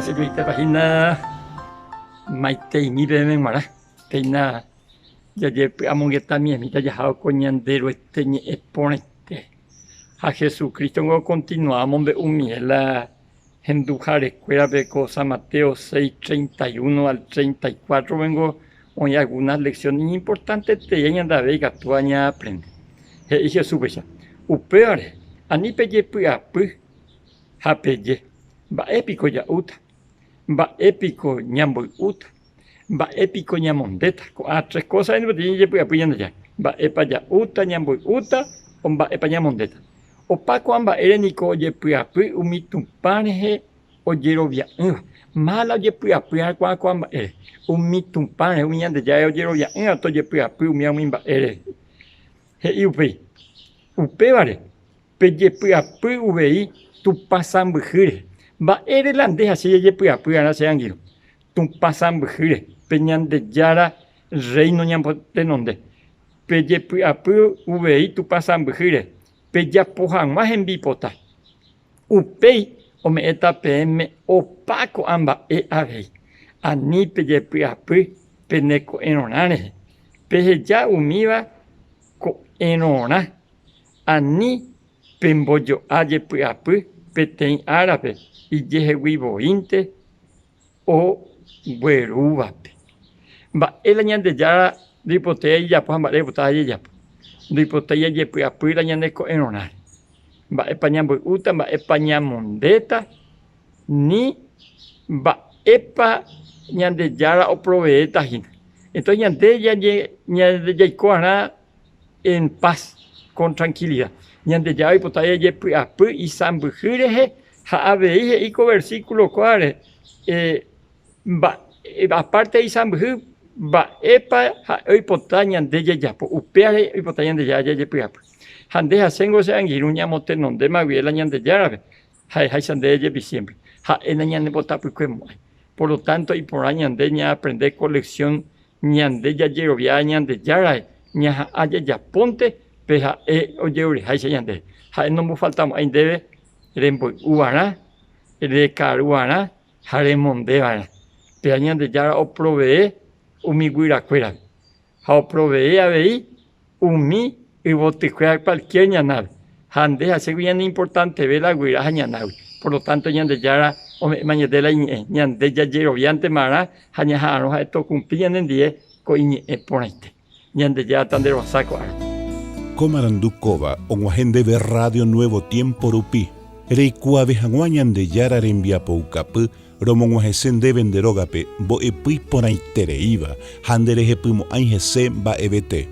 Mba'eichajoitépa hína maiteimi peẽme g̃uarã, péina jajepy'amongetamiemíta jahávo ko Ñanderuete ñe'ẽ porãite. Ha Jesucristo-ngo okontinua omombe'umie la henduharekuérape ko San Mateo 6:31 al 34-pe oĩ algunas lección iñimportanteteia ñande avei ikatúva ñaaprende. He'i Jesús péicha, Upévare, ani pejepy'apy ha peje, Mba'e piko ja'úta? Mba'e piko ñamboy'úta? Mba'e piko ñamondéta? Ko'ã tres kósa ningo peteĩ jepy'apy Ñandejára. Mba'épa ja'úta, ñamboy'úta o mba'épa ñamondéta? Opa ko'ã mba'ére niko ojepy'apy umi Tupã rehe ojerovia'ỹva. Mála ojepy'apy ko'ã ko'ã mba'ére. Umi Tupã rehe, umi Ñandejára ojerovia'ỹva tojepy'apy umíva umi mba'ére. He'i upéi, Upévare, pejepy'apy uvei Tupã sãmbyhy rehe. Mba'ére la nde ha che jajepy'apy arã che angirũ? Tupã sãmbyhýre, pe Ñandejára Rréino ñamotenonde. Pejepy'apy uvei Tupã sãmbyhýre, pejapo hag̃ua hembipota. Upéi ome'ẽta peẽme opa ko'ã mba'e avei. Ani pejepy'apy pene ko'ẽrõrã rehe. Peheja umíva ko'ẽrõrã. Ani pembojo'a jepy'apy peteĩ árape ijehegui voínte oguerúvape. Mba'e la Ñandejára ndoipotái jajapo ha mba'e oipota jajapo? Ndoipotái jajepy'apy la ñane ko'ẽrõrãre. Mba'épa ñamboy'úta, mba'épa ñamondéta, ni mba'épa Ñandejára oproveéta hína. Entonces ñande ñande jaiko va'erã en paz, con tranquilidad. Ñandejára oipota jajepy'apy isãmbyhy rehe Ha avei he'i ko versíkulo kóvare, apárte isãmbyhy mba'épa ha'e oipota ñande jajapo, upévare oipota Ñandejára jajepy'apy. Ha nde ha chéngo che angirũ ñamotenondéma guive la Ñandejárape, ha'eháicha ndéve jepi siémpre, ha'e nañanembotapykuemo'ãi. Por lo tánto iporã ñande ñaaprende ko leksión Ñande jajerovia Ñandejárare ñaha'ã jajapónte pe ha'e ojerureháicha ñandéve. Ha'e nombofaltamo'ãi ndéve remboy'u va'erã, rekaru va'erã ha remonde va'erã. Péva Ñandejára oprovee umi guyrakuérape ha oprovee avei umi yvotykuéra kualkiér ñanápe. Ha nde ha chégui ñaneimportanteve la guyra ha ñanágui. Por lo tánto Ñandejára ome'ẽma ñande la iñe'ẽ. Ñande jajeroviántema arã ha ñaha'arõ ha'e tokumpli ñanendie ko iñe'ẽ porãite. Ñandejára tanderohasa ko ára. Ko marandu kóva og̃uahẽ ndéve Radio Nuevo Tiempo rupi, reikuaave hag̃ua Ñandejára rembiapoukapy Romog̃uahẽse ndéve nde rógape mbo'epy iporãitereíva ha nderehepymo'ãi hese mba'evete.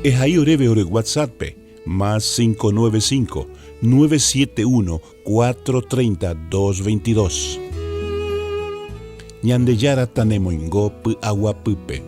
Ehai oréve ore WhatsApp-pe, más 595, 971 430 222. Ñandejára tanemoingo py'aguapýpe.